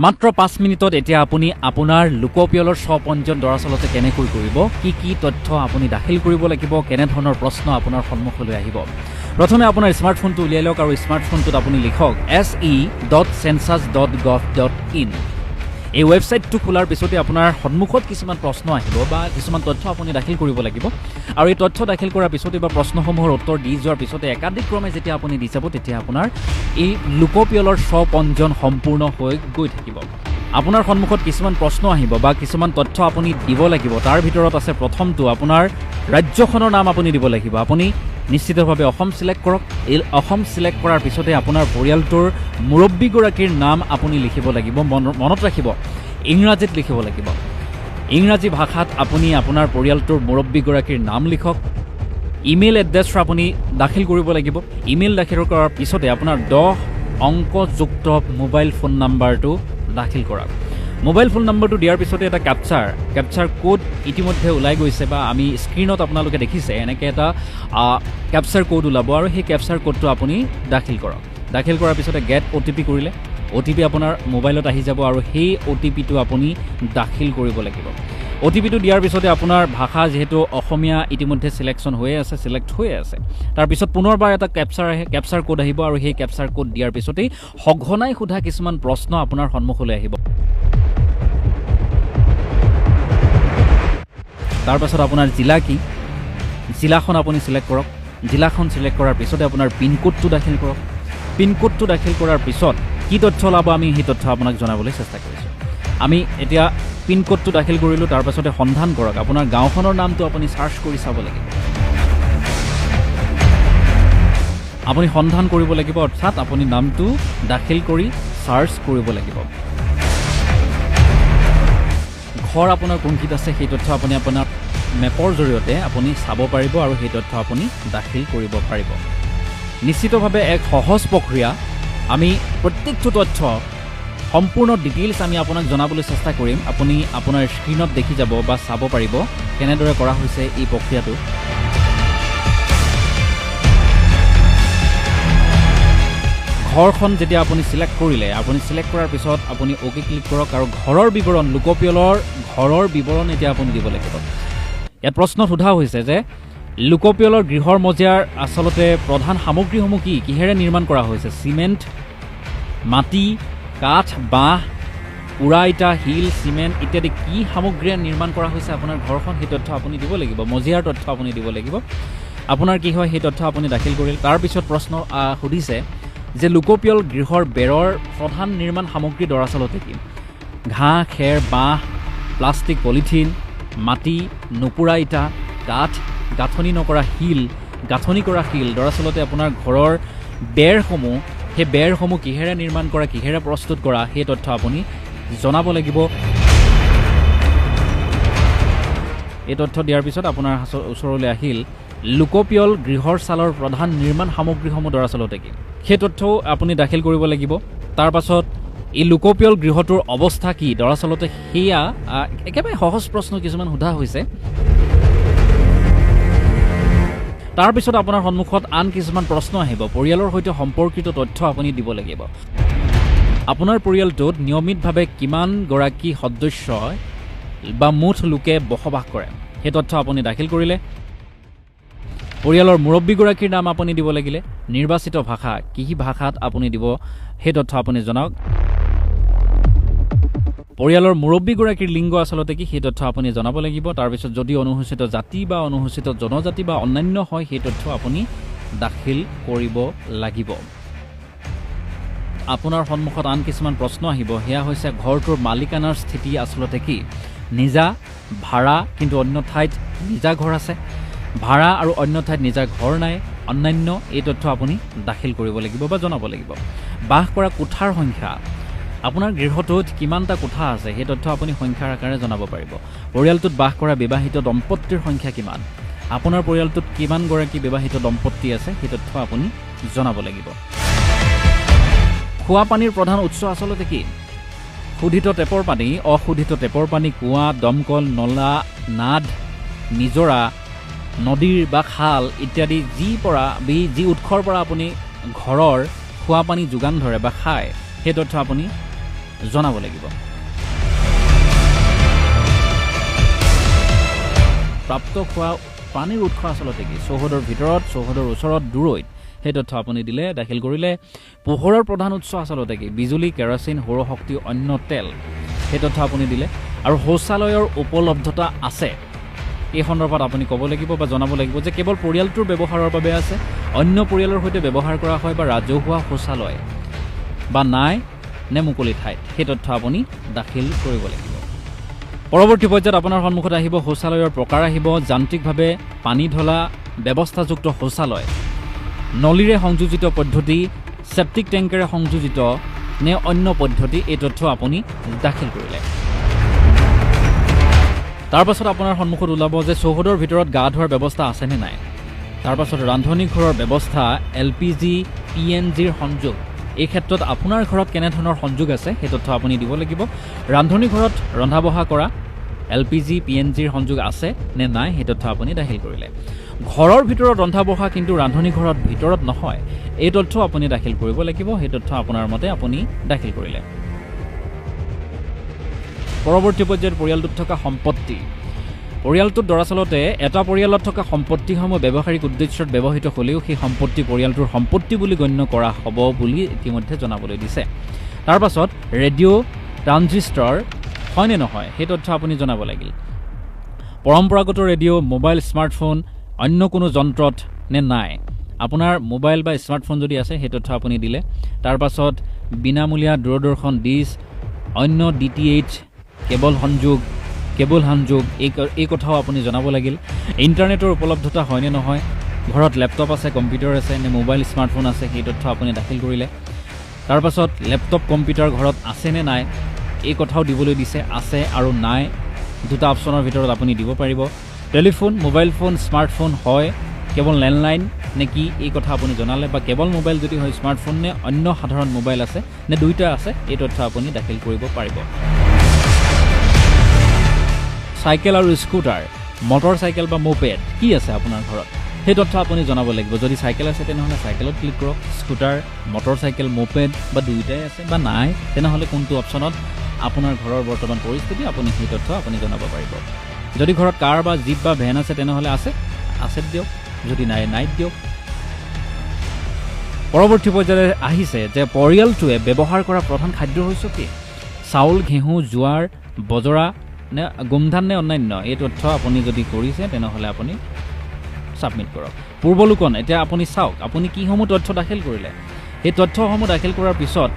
মাত্ৰ 5 মিনিটত এতিয়া আপুনি আপোনাৰ লোকপিয়লৰ স্বপঞ্জীয়ন দৰাচলতে কেনেকৈ কৰিব, কি কি তথ্য আপুনি দাখিল কৰিব লাগিব, কেনেধৰণৰ প্ৰশ্ন আপোনাৰ সন্মুখলৈ আহিব। প্ৰথমে আপোনাৰ স্মাৰ্টফোনটো উলিয়াই লওক আৰু স্মাৰ্টফোনটোত আপুনি লিখক se.census.gov.in। এই ৱেবছাইটটো খোলাৰ পিছতে আপোনাৰ সন্মুখত কিছুমান প্ৰশ্ন আহিব বা কিছুমান তথ্য আপুনি দাখিল কৰিব লাগিব। আৰু এই তথ্য দাখিল কৰাৰ পিছতে বা প্ৰশ্নসমূহৰ উত্তৰ দি যোৱাৰ পিছতে একাধিক্ৰমে যেতিয়া আপুনি দি যাব, তেতিয়া আপোনাৰ এই লোকপিয়লৰ স্বপঞ্জীয়ন সম্পূৰ্ণ হৈ গৈ থাকিব। আপোনাৰ সন্মুখত কিছুমান প্ৰশ্ন আহিব বা কিছুমান তথ্য আপুনি দিব লাগিব। তাৰ ভিতৰত আছে প্ৰথমটো, আপোনাৰ ৰাজ্যখনৰ নাম আপুনি দিব লাগিব। আপুনি নিশ্চিতভাৱে অসম চিলেক্ট কৰক। এই অসম চিলেক্ট কৰাৰ পিছতে আপোনাৰ পৰিয়ালটোৰ মুৰব্বীগৰাকীৰ নাম আপুনি লিখিব লাগিব। মনত ৰাখিব, ইংৰাজীত লিখিব লাগিব। ইংৰাজী ভাষাত আপুনি আপোনাৰ পৰিয়ালটোৰ মুৰব্বীগৰাকীৰ নাম লিখক। ইমেইল এড্ৰেছ আপুনি দাখিল কৰিব লাগিব। ইমেইল দাখিল কৰাৰ পিছতে আপোনাৰ 10 অংকযুক্ত মোবাইল ফোন নাম্বাৰটো দাখিল কৰক। মোবাইল ফোন নম্বৰটো দিয়াৰ পিছতে এটা কেপচাৰ ক'ড ইতিমধ্যে ওলাই গৈছে বা আমি স্ক্ৰীণত আপোনালোকে দেখিছে, এনেকৈ এটা কেপচাৰ ক'ড ওলাব আৰু সেই কেপচাৰ ক'ডটো আপুনি দাখিল কৰক। দাখিল কৰাৰ পিছতে গেট অ'টিপি কৰিলে অ'টিপি আপোনাৰ মোবাইলত আহি যাব আৰু সেই অ'টিপিটো আপুনি দাখিল কৰিব লাগিব। অ'টিপিটো দিয়াৰ পিছতে আপোনাৰ ভাষা যিহেতু অসমীয়া ইতিমধ্যে চিলেকশ্যন হৈয়ে আছে, চিলেক্ট হৈয়ে আছে। তাৰপিছত পুনৰবাৰ এটা কেপচাৰ আহে, কেপচাৰ ক'ড আহিব আৰু সেই কেপচাৰ ক'ড দিয়াৰ পিছতেই সঘনাই সোধা কিছুমান প্ৰশ্ন আপোনাৰ সন্মুখলৈ আহিব। তাৰপাছত আপোনাৰ জিলা কি, জিলাখন আপুনি চিলেক্ট কৰক। জিলাখন চিলেক্ট কৰাৰ পিছতে আপোনাৰ পিনক'ডটো দাখিল কৰক। পিনক'ডটো দাখিল কৰাৰ পিছত কি তথ্য ওলাব, আমি সেই তথ্য আপোনাক জনাবলৈ চেষ্টা কৰিছোঁ। আমি এতিয়া পিনক'ডটো দাখিল কৰিলোঁ। তাৰপাছতে সন্ধান কৰক। আপোনাৰ গাঁওখনৰ নামটো আপুনি চাৰ্চ কৰি চাব লাগিব। আপুনি সন্ধান কৰিব লাগিব, অৰ্থাৎ আপুনি নামটো দাখিল কৰি চাৰ্চ কৰিব লাগিব। ঘৰ আপোনাৰ কোনখিনিত আছে, সেই তথ্য আপুনি আপোনাৰ মেপৰ জৰিয়তে আপুনি চাব পাৰিব আৰু সেই তথ্য আপুনি দাখিল কৰিব পাৰিব। নিশ্চিতভাৱে এক সহজ প্ৰক্ৰিয়া। আমি প্ৰত্যেকটো তথ্য, সম্পূৰ্ণ ডিটেইলছ আমি আপোনাক জনাবলৈ চেষ্টা কৰিম। আপুনি আপোনাৰ স্ক্ৰীণত দেখি যাব বা চাব পাৰিব কেনেদৰে কৰা হৈছে এই প্ৰক্ৰিয়াটো। ঘৰখন যেতিয়া আপুনি চিলেক্ট কৰিলে, আপুনি চিলেক্ট কৰাৰ পিছত আপুনি অ'কে ক্লিক কৰক আৰু ঘৰৰ বিৱৰণ, লোকপিয়লৰ ঘৰৰ বিৱৰণ এতিয়া আপুনি দিব লাগিব। ইয়াত প্ৰশ্ন সোধা হৈছে যে লোকপিয়লৰ গৃহৰ মজিয়াৰ আচলতে প্ৰধান সামগ্ৰীসমূহ কি, কিহেৰে নিৰ্মাণ কৰা হৈছে? চিমেণ্ট, মাটি, কাঠ, বাঁহ, পোৰা ইটা, শিল, চিমেণ্ট ইত্যাদি কি সামগ্ৰীৰে নিৰ্মাণ কৰা হৈছে আপোনাৰ ঘৰখন, সেই তথ্য আপুনি দিব লাগিব। মজিয়াৰ তথ্য আপুনি দিব লাগিব। আপোনাৰ কি হয়, সেই তথ্য আপুনি দাখিল কৰিল। তাৰপিছত প্ৰশ্ন সুধিছে যে লোকপিয়ল গৃহৰ বেৰৰ প্ৰধান নিৰ্মাণ সামগ্ৰী দৰাচলতে কি? ঘাঁহ, খেৰ, বাঁহ, প্লাষ্টিক, পলিথিন, মাটি, নোপোৰা ইটা, কাঠ, গাঁথনি নকৰা শিল, গাঁথনি কৰা শিল। দৰাচলতে আপোনাৰ ঘৰৰ বেৰসমূহ, সেই বেৰসমূহ কিহেৰে নিৰ্মাণ কৰা, কিহেৰে প্ৰস্তুত কৰা, সেই তথ্য আপুনি জনাব লাগিব। এই তথ্য দিয়াৰ পিছত আপোনাৰ ওচৰলৈ আহিল লোকপিয়ল গৃহৰ ছালৰ প্ৰধান নিৰ্মাণ সামগ্ৰীসমূহ দৰাচলতে কি, সেই তথ্যও আপুনি দাখিল কৰিব লাগিব। তাৰ পাছত এই লোকপিয়ল গৃহটোৰ অৱস্থা কি দৰাচলতে, সেয়া একেবাৰে সহজ প্ৰশ্ন কিছুমান সোধা হৈছে। তাৰপিছত আপোনাৰ সন্মুখত আন কিছুমান প্ৰশ্ন আহিব। পৰিয়ালৰ সৈতে সম্পৰ্কিত তথ্য আপুনি দিব লাগিব। আপোনাৰ পৰিয়ালটোত নিয়মিতভাৱে কিমানগৰাকী সদস্যই বা মুঠ লোকে বসবাস কৰে, সেই তথ্য আপুনি দাখিল কৰিলে। পৰিয়ালৰ মুৰব্বীগৰাকীৰ নাম আপুনি দিব লাগিলে। নিৰ্বাচিত ভাষা কি ভাষাত আপুনি দিব, সেই তথ্য আপুনি জনাওক। পৰিয়ালৰ মুৰব্বীগৰাকীৰ লিংগ আচলতে কি, সেই তথ্য আপুনি জনাব লাগিব। তাৰপিছত যদি অনুসূচিত জাতি বা অনুসূচিত জনজাতি বা অন্যান্য হয়, সেই তথ্য আপুনি দাখিল কৰিব লাগিব। আপোনাৰ সন্মুখত আন কিছুমান প্ৰশ্ন আহিব। সেয়া হৈছে ঘৰটোৰ মালিকানাৰ স্থিতি আচলতে কি? নিজা, ভাড়া কিন্তু অন্য ঠাইত নিজা ঘৰ আছে, ভাড়া আৰু অন্য ঠাইত নিজা ঘৰ নাই, অন্যান্য, এই তথ্য আপুনি দাখিল কৰিব লাগিব বা জনাব লাগিব। বাস কৰা কোঠাৰ সংখ্যা, আপোনাৰ গৃহটোত কিমানটা কোঠা আছে, সেই তথ্য আপুনি সংখ্যাৰ আকাৰে জনাব পাৰিব। পৰিয়ালটোত বাস কৰা বিবাহিত দম্পতীৰ সংখ্যা কিমান, আপোনাৰ পৰিয়ালটোত কিমানগৰাকী বিবাহিত দম্পতী আছে, সেই তথ্য আপুনি জনাব লাগিব। খোৱা পানীৰ প্ৰধান উৎস আচলতে কি? শোধিত টেপৰ পানী, অশোধিত টেপৰ পানী, কুঁৱা, দমকল, নলা, নাদ, নিজৰা, নদীৰ বা খাল ইত্যাদি যি উৎসৰ পৰা আপুনি ঘৰৰ খোৱা পানী যোগান ধৰে বা খায়, সেই তথ্য আপুনি জনাব লাগিব। প্ৰাপ্ত খোৱা পানীৰ উৎস আচলতে কি? চৌহদৰ ভিতৰত, চৌহদৰ ওচৰত, দূৰৈত, সেই তথ্য আপুনি দিলে, দাখিল কৰিলে। পোহৰৰ প্ৰধান উৎস আচলতে কি? বিজুলী, কেৰাচিন, সৌৰশক্তি, অন্য তেল, সেই তথ্য আপুনি দিলে। আৰু শৌচালয়ৰ উপলব্ধতা আছে, এই সন্দৰ্ভত আপুনি ক'ব লাগিব বা জনাব লাগিব যে কেৱল পৰিয়ালটোৰ ব্যৱহাৰৰ বাবে আছে, অন্য পৰিয়ালৰ সৈতে ব্যৱহাৰ কৰা হয় বা ৰাজহুৱা শৌচালয় বা নাই নে মুকলি ঠাইত, সেই তথ্য আপুনি দাখিল কৰিব লাগিব। পৰৱৰ্তী পৰ্যায়ত আপোনাৰ সন্মুখত আহিব শৌচালয়ৰ প্ৰকাৰ আহিব, যান্ত্ৰিকভাৱে পানী ঢলা ব্যৱস্থাযুক্ত শৌচালয়, নলীৰে সংযোজিত পদ্ধতি, চেপ্টিক টেংকেৰে সংযোজিত নে অন্য পদ্ধতি, এই তথ্য আপুনি দাখিল কৰিলে। তাৰপাছত আপোনাৰ সন্মুখত ওলাব যে চৌহদৰ ভিতৰত গা ধোৱাৰ ব্যৱস্থা আছেনে নাই। তাৰপাছত ৰান্ধনী ঘৰৰ ব্যৱস্থা, LPG, PNGৰ সংযোগ, এই ক্ষেত্ৰত আপোনাৰ ঘৰত কেনেধৰণৰ সংযোগ আছে সেই তথ্য আপুনি দিব লাগিব। ৰান্ধনী ঘৰত ৰন্ধা বঢ়া কৰা LPG, PNGৰ সংযোগ আছে নে নাই সেই তথ্য আপুনি দাখিল কৰিলে। ঘৰৰ ভিতৰত ৰন্ধা বঢ়া কিন্তু ৰান্ধনী ঘৰত ভিতৰত নহয়, এই তথ্য আপুনি দাখিল কৰিব লাগিব। সেই তথ্য আপোনাৰ মতে আপুনি দাখিল কৰিলে। পৰৱৰ্তী পৰ্যায়ত পৰিয়ালটোত থকা সম্পত্তি। পৰিয়ালটোত দৰাচলতে এটা পৰিয়ালত থকা সম্পত্তিসমূহ ব্যৱহাৰিক উদ্দেশ্যত ব্যৱহৃত হ'লেও সেই সম্পত্তি পৰিয়ালটোৰ সম্পত্তি বুলি গণ্য কৰা হ'ব বুলি ইতিমধ্যে জনাবলৈ দিছে। তাৰপাছত ৰেডিঅ' ট্ৰানজিষ্টৰ হয়নে নহয় সেই তথ্য আপুনি জনাব লাগিল। পৰম্পৰাগত ৰেডিঅ', মোবাইল, স্মাৰ্টফোন, অন্য কোনো যন্ত্ৰত নে নাই, আপোনাৰ মোবাইল বা স্মাৰ্টফোন যদি আছে সেই তথ্য আপুনি দিলে। তাৰপাছত বিনামূলীয়া দূৰদৰ্শন ডিছ, অন্য DTH, cable সংযোগ, এই কথাও আপুনি জনাব লাগিল। ইণ্টাৰনেটৰ উপলব্ধতা হয়নে নহয়, ঘৰত লেপটপ আছে, কম্পিউটাৰ আছে নে মোবাইল, স্মাৰ্টফোন আছে, সেই তথ্য আপুনি দাখিল কৰিলে। তাৰপাছত লেপটপ, কম্পিউটাৰ ঘৰত আছেনে নাই এই কথাও দিবলৈ দিছে। আছে আৰু নাই দুটা অপশ্যনৰ ভিতৰত আপুনি দিব পাৰিব। টেলিফোন, মোবাইল ফোন, স্মাৰ্টফোন হয়, কেৱল লেণ্ডলাইন নে কি এই কথা আপুনি জনালে, বা কেৱল মোবাইল যদি হয় স্মাৰ্টফোন নে অন্য সাধাৰণ মোবাইল আছে নে দুয়োটা আছে, এই তথ্য আপুনি দাখিল কৰিব পাৰিব। চাইকেল আৰু স্কুটাৰ, মটৰ চাইকেল বা মোপেড কি আছে আপোনাৰ ঘৰত সেই তথ্য আপুনি জনাব লাগিব। যদি চাইকেল আছে তেনেহ'লে চাইকেলত ক্লিক কৰক, স্কুটাৰ, মটৰ চাইকেল, মোপেড বা দুয়োটাই আছে বা নাই তেনেহ'লে কোনটো অপশ্যনত আপোনাৰ ঘৰৰ বৰ্তমান পৰিস্থিতি আপুনি সেই তথ্য আপুনি জনাব পাৰিব। যদি ঘৰত কাৰ বা জীপ বা ভেন আছে তেনেহ'লে আছে আছে দিয়ক, যদি নাই নাই দিয়ক। পৰৱৰ্তী পৰ্যায়ত আহিছে যে পৰিয়ালটোৱে ব্যৱহাৰ কৰা প্ৰধান খাদ্য হৈছে কি? চাউল, ঘেঁহু, জোৱাৰ, বজৰা নে গোমধান নে অন্যান্য, এই তথ্য আপুনি যদি কৰিছে তেনেহ'লে আপুনি ছাবমিট কৰক। পূৰ্বলোকন, এতিয়া আপুনি চাওক আপুনি কিসমূহ তথ্য দাখিল কৰিলে। সেই তথ্যসমূহ দাখিল কৰাৰ পিছত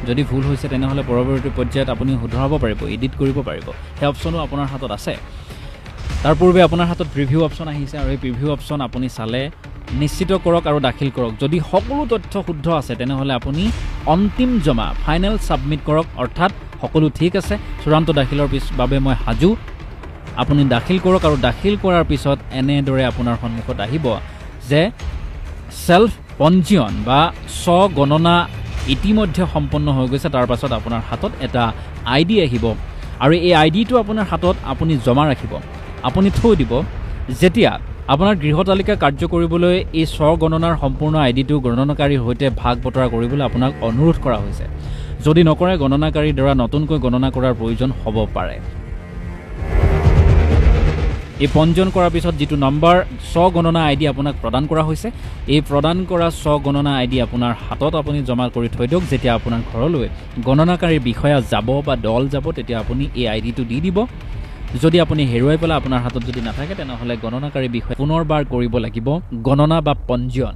যদি ভুল হৈছে তেনেহ'লে পৰৱৰ্তী পৰ্যায়ত আপুনি শুধৰাব পাৰিব, এডিট কৰিব পাৰিব, সেই অপশ্যনো আপোনাৰ হাতত আছে। তাৰ পূৰ্বে আপোনাৰ হাতত প্ৰিভিউ অপশ্যন আহিছে আৰু এই প্ৰিভিউ অপশ্যন আপুনি চালে নিশ্চিত কৰক আৰু দাখিল কৰক। যদি সকলো তথ্য শুদ্ধ আছে তেনেহ'লে আপুনি অন্তিম জমা, ফাইনেল ছাবমিট কৰক, অৰ্থাৎ সকলো ঠিক আছে, চূড়ান্ত দাখিলৰ বাবে মই সাজু। আপুনি দাখিল কৰক আৰু দাখিল কৰাৰ পিছত এনেদৰে আপোনাৰ সন্মুখত আহিব যে চেল্ফ পঞ্জীয়ন বা স্বগণনা ইতিমধ্যে সম্পন্ন হৈ গৈছে। তাৰ পাছত আপোনাৰ হাতত এটা আই ডি আহিব আৰু এই আই ডিটো আপোনাৰ হাতত আপুনি জমা ৰাখিব, আপুনি থৈ দিব। যেতিয়া আপোনাৰ গৃহ তালিকা কাৰ্য কৰিবলৈ এই স্বগণনাৰ সম্পূৰ্ণ আই ডিটো গণনাকাৰীৰ সৈতে ভাগ বতৰা কৰিবলৈ আপোনাক অনুৰোধ কৰা হৈছে। যদি নকৰে গণনাকাৰীৰ দ্বাৰা নতুনকৈ গণনা কৰাৰ প্ৰয়োজন হ'ব পাৰে। এই পঞ্জীয়ন কৰাৰ পিছত যিটো নম্বৰ স্বগণনা আই ডি আপোনাক প্ৰদান কৰা হৈছে, এই প্ৰদান কৰা স্বগণনা আই ডি আপোনাৰ হাতত আপুনি জমা কৰি থৈ দিয়ক। যেতিয়া আপোনাৰ ঘৰলৈ গণনাকাৰীৰ বিষয়া যাব বা দল যাব তেতিয়া আপুনি এই আই ডিটো দি দিব। যদি আপুনি হেৰুৱাই পেলাই আপোনাৰ হাতত যদি নাথাকে তেনেহ'লে গণনাকাৰী বিষয়া পুনৰবাৰ কৰিব লাগিব গণনা বা পঞ্জীয়ন।